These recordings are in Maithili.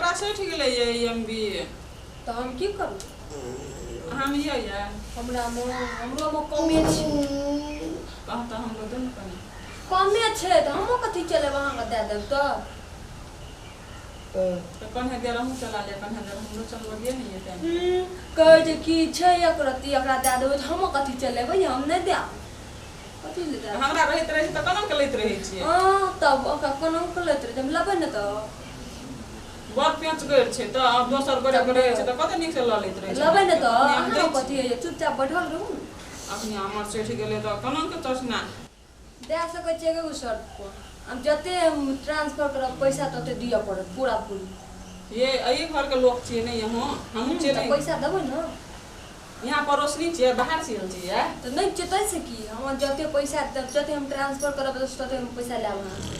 डाटा सठि गेलै ये एम बी। तऽ हम की करू? अहाँमे यऽ ये? हमरामे, हमरोमे कमे छै। कह तऽ हमरो दे ने कनि। कमे छै तऽ हमहूँ कथी चलेब, अहाँके दए देब तऽ। तऽ कन्हे देर अहूँ चला लिअ, कन्हे देर हमरो चलबऽ दिअ ने ये टाइम। कहै छै की छै एक रत्ती, एकरा दए देबै तऽ हमहूँ कथी चलेबै, हम नहि देब। कथी लए देब? हमरा रहैत रहै छै तऽ कोना के लैत रहै छियै? हँ, तब ओकरा कोना के लैत रहै छै? हम लेबै ने तऽ। बड़ पेंचगर छै तऽ आब दोसर गोरे के रहै छै तऽ कते नीक से लऽ लैत रहै छै। लेबै ने तऽ अखनी हम अहाँ दै छी। कथी होइए, चुपचाप बैठल रहू ने। अखनी हमर सठि गेलै तऽ कोना के चसना। दए सकै छियै एगो शर्त पर, आब जते हम ट्रांसफर करब पैसा तते दिअ पड़त पूरा पूरी। ये एहि घर के लोक छियै ने यहाँ, हमहूँ छियै तऽ ने। पैसा देबै ने। यहाँ पड़ोसनी छियै, बाहर से आयल छियै। तऽ नहि छियै ताहिसँ की, हमर जते पैसा देब, जते हम ट्रांसफर करब तते हम पैसा लेब अहाँसँ।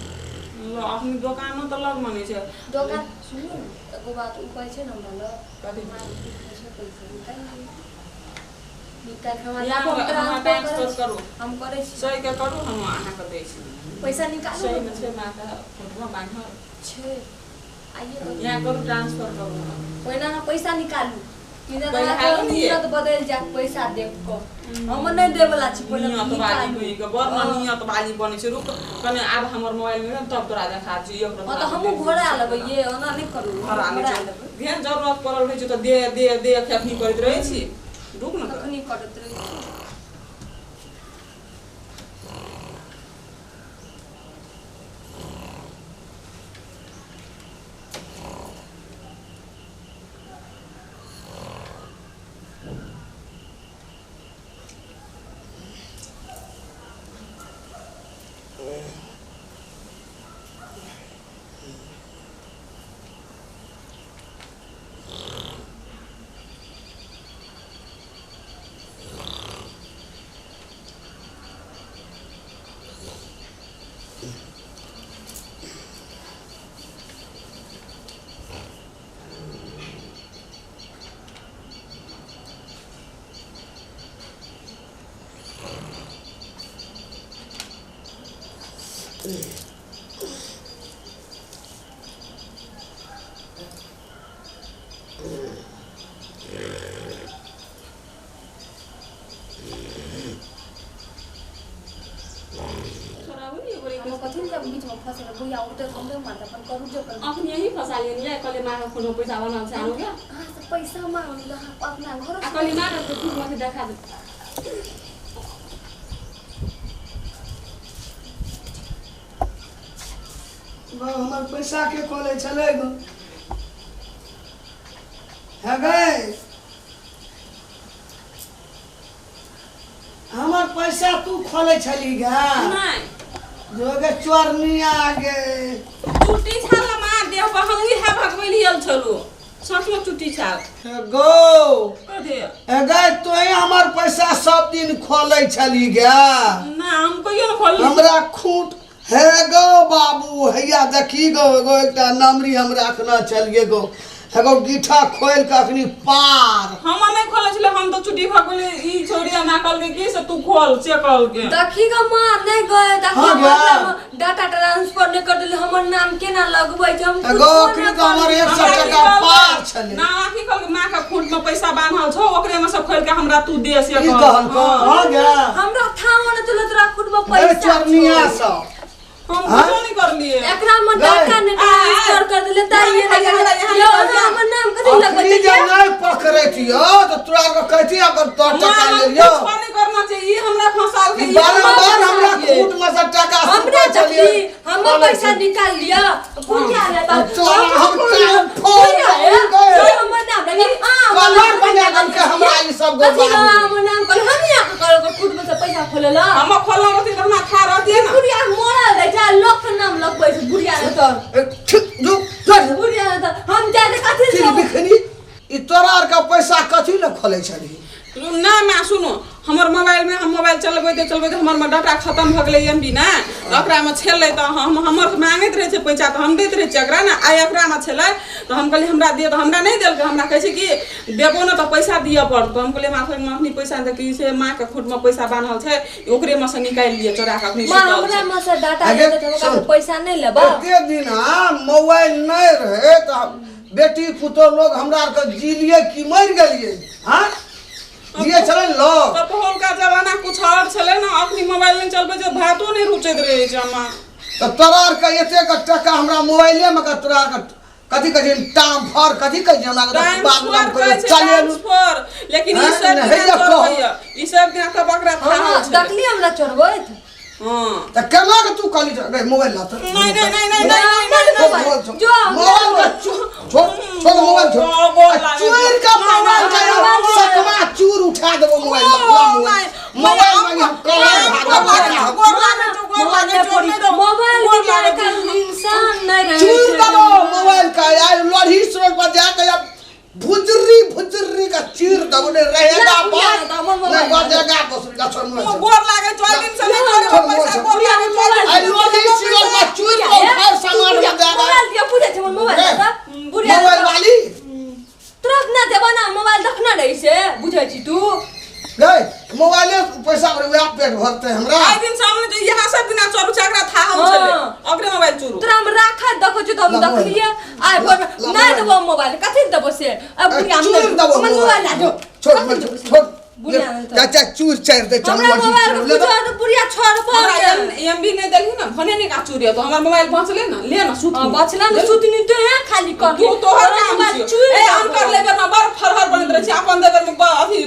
ल, अखनी दोकानो तऽ लगमे नहि छै। दोकान सुनू ने, एगो बात, ओ कहै छै ने हमरा लग कथी? छै पैसा निकालि लिअ, निकालि हमरा यहाँ लाबू, हम हमरा ट्रांसफर ट्रांसफर करै छी। करू। हम करै छी। सही के करू, हम अहाँके दै छी। पैसा निकालू। सहीमे छै माँके फोटो बान्हल? छै, आइए करू। यहाँ करू, ट्रांसफर करू। पहिने अहाँ पैसा निकालू कि नहि तऽ पहिले अहाँके हालू ने ये। नियत बदलि जायत पैसा देख कऽ। हम नहि देबवला छी, पहिले नियत वाली निकालू। होई के बड़ हँ। नियत वाली बनै छै। रुक कने, आब हमर मोबाइल में तब तोरा देखा छी एक। हँ तऽ हमहूँ घोड़ा लेबै ये, ओना नहि करू, घोड़ा हमहूँ लै घोड़ा छै। लेबै। जेहन जरूरत पड़ल रहै छै तऽ दे दे दे खेखनी करैत रहै छी। रुक ने तऽ। कखनी करैत रहै छी? हम कथी लए बीचमे फँसल बुढ़िया उठे हमरे मारत, अपन करू जे करू। अखनी यही फंसा लियन ये, कहलियै माँ के फोन में पैसा बनल छै, आनू गे। अहाँ से पैसा मांगलहुँ तऽ अहाँ अपना घर आ कहलियै माँ के खूब मत देखा दे। गौ, हमर पैसा के खोलै छलै गौ? हे गै, हमर पैसा तू खोलै छली गे? नहि। जो गे चोरनिया गे। चुट्टी छाल माँ देह पर, हम इएह भगबै लियल छलू, सचमे चुट्टी छाल। हे गौ। कथी? हे गै, तोही हमर पैसा सब दिन खोलै छली गे? ना, हम कहियो ने खोलली। हमरा खूट हे गौ बाबू, हैया देखी गौ, एगो एकटा नमरी हम राखने छलियै गौ, एगो गीठा खोलि कऽ अखनी पार। हम नहि खोलै छलै, हम तऽ चुट्टी भगबै ई छोड़ी हमरा कहलकै कि से तू खोल, से कहलकै। देखी ग माँ, नहि गए देखी। हाँ गै। हमर डाटा ट्रांसफर नहि कर देली, हमर नाम केना लगबै छै, हम गौ कुछो अखनी नहि तऽ हमर करली। 100 हमरा की टका कहलकै? पार छलै। ना, की कहलकै, माँ के खूंट में पैसा बान्हल छौ, ओकरे में से खोल के हमरा तू दे, से ई कहलकौ? हँ गै। हमरा थाह नहि चलत तोरा खुद में गै पैसा चोरनिया छौ। सब। हम हाँ? कुछो नहीं करलिए। एकरा में गै। डाटा नहि ट्रांसफर कर देले ताई ये। यहाँ- यहाँ- यहाँ- यो यहाँ- हमर नाम कथी लगबै अखनी छै? जे नहि पकड़ैतियौ तऽ तोरा के कहती अगर तोर माँ, टका हम लेलियौ। कुछो नहीं करना चाहिए, ई हमरा फंसाल के, ई बारम्बार हमरा फंसाल के। खूट में से टका हमरा सुतै छलियै। देखी, हमर खोलै पैसा छलियै। निकाल लिअ बुढ़िया रे बाप। तोरा हम टाइम फोड़ बुढ़िया रे, देबै। तोरा हमर नाम लगे, आ, हमर कलर नाम बना देलकै हमरा ई सब गो कथी बाबू। हमर नाम कहल, हम यहाँ के करो खुद में से पैसा खोलेला। हम खोलना रहती तऽ हमरा खा रहती ने। बुढ़िया मरल रहै छै, लोक के नाम लगबै छै बुढ़िया रे तऽ। ए, ठीक, जो, चल। बुढ़िया रे तऽ हम जाय तऽ कथी फिर से बिखनी ई तोरा आर के पैसा कथी ले खोलै छलही? ना माँ, सुनू, हमर मोबाइल में हम मोबाइल चलबैते चलबैते हमर में डाटा खत्म भऽ गेलै एम बी ने, तऽ ओकरा में छेलै तऽ हम हमर मांगैत रहै छै पैसा तऽ हम दैत रहै छियै एकरा ने। आइ एकरा में छेलै तऽ हम कहलियै हमरा दिअ, तऽ हमरा नहि देलकै। हमरा कहै छै कि देबो ने तऽ पैसा दिअ पड़तौ। हम कहलियै हमरा अखनी पैसा नहि, कि से माँ के खूट में पैसा बान्हल छै, ओकरे में से निकालि लिअ चोरा कऽ, अखनी माँ सुतल हमरा छै। में से डाटा अगे लेतै तऽ ओकरा से सुन। पैसा नहि लेबऽ। एते दिन मोबाइल नहि रहै तऽ बेटी पुतोह लोग हमरा आरके जीलिए कि मरि गेलिए? हाँ, जिए छलै ने लोग। तऽ पहिलका जमाना कुछ और छलै ने, अखनी मोबाइल नहि चलबै छै, भातो नहि रुचैत रहै छै हमरा। तऽ तोरा आरके एतेक टका हमरा मोबाइलेमे के तोरा आरके कथी कहै छै, टाम फर कथी कहै छै हमरा के बाप नाम ट्रांसफर कहै कहै छै, चलेलू। ट्रांसफर। लेकिन ई हाँ, सब नहि, दिना हैया कहो। चोरबैया, ई सब दिना तऽ बकरा हँ थाहल छलै। देखली हमरा चोरबैत। हँ। तऽ केना के तू कहली रे मोबाइल ला तऽ? नहीं नहीं नहीं नहीं नहीं नहीं नहीं, मोबाइल छोड़, जो हमरा मोबाइल का छोड़ छोड़ मोबाइल छोड़। ओ, गोर आ लागै चूर छै। का मोबाइल का नहीं, नहीं, सकवा चूर उठा देबो मोबाइल ला, ला मोबाइल। मोबाइल मांगी हम कलर भागल भागल। गोर लागै छौ, गोर लागै छौ, नहि दौ। मोबाइल गोर बिना लागै छौ। आइकाल्हि इंसान नहि रहै चूर छै। देबो मोबाइल का। आइ लोढ़ी रोड पर जाके अब भुजरी भुजरी का चीर देबो, नहीं रहेगा ला, बुढ़िया, बात ला, हमर मोबाइल नहीं बजेगा बसुरी का। छोड़ मोबाइल, छोड़। गोर लागै छौ, एहि दिन से नहि छोड़, करबै पैसा, छोड़। गोर लागै छौ, एहि दिन आइ से लोढ़ी रोड पर चूर के उठाए सामान में जाएगा। मोबाइल दिया, पूछै छै हमर मोबाइल रे, दे, बुढ़िया। मोबाइल वाली। तुरंत ना देबो ना मोबाइल, देखना रही से बुझै छी तू। गए मोबाइले पैसा पर वएह पेट भरते हमरा। आइ दिन सामने जे यहाँ सब दिना चोरू छै, एकरा थाह हाँ। छलै, ओकरे मोबाइल चोरू। तोरा हम राखत देखै छी तऽ हम ला मोबाइल। देखलियै आइ ला, भोर ला नहि मोबाइल। देबो मोबाइल, कथी लए देबो से? अब बुढ़िया हम चूर नहि देबो हमर मोबाइल ला दो। छोड़ कथी मोबाइल देबो से? छोड़। बुढ़िया नहि तऽ। चाचा चूर चारि दे चल। हमरा मोबाइल के पूछो तऽ बुढ़िया छोड़ हमरा पर। एम एमबी नहि देलही ने भने नहि का चोरी तो हमर मोबाइल बचले ने, ले ने सुत। हाँ, बचला ने सुतनी तो है खाली कर। तू तोहर काम छियौ। ए अनकर लेबर में बड़ फरहर बनैत रहै छै, अपन देबर में अथी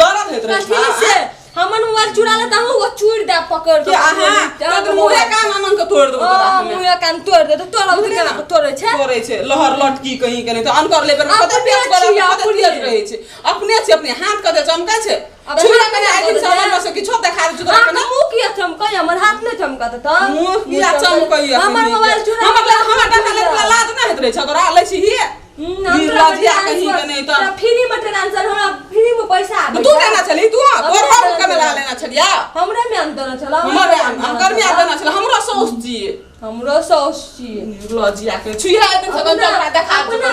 दर्द होइत रहै कथी छै। से हमर मोबाइल चुरा ले तऽ वो चूर दे पकड़ कि अहाँ तऽ मुँहे कान अनन के तोड़ देबो तोरा हमे। मुँहे कान तोड़ दे तऽ तोरा बुझली केना ने? तोड़ै छै? तोड़ै छै लहर लटकी कहीं के नहि तऽ अनकर लेबर में अपने कते पेच करत, छियै, कते अपने। तेज रहै छै। अपने छै, अपने हाथ कते चमकै छै। अब छुरा हाथ कने आइ दिन नहि सामान में से किछो देखा दै छै तोरा अहाँके कने। मुँह किया चमकै? हमर हाथ नहि चमकत तऽ मुँह किया चमकैया? हमर मोबाइल चुरा हमर हमर डाटा ले लाज नहि होइत रहै छै तोरा? लै छी हिये निर्लज्जिया कहीं के नहि तऽ। फ्री में ट्रांसफर, हमरा फ्री में पैसा आबै तू छै। लेना छली, तू तोर बाबू के मेला लेना छलिया। हमरे में अंतर छल। हमर हम गर्मी देना छल, हमरो सौस जी। हमरो सौस छी। निर्लज्जिया के छुइहा दिन से तोरा देखा अपना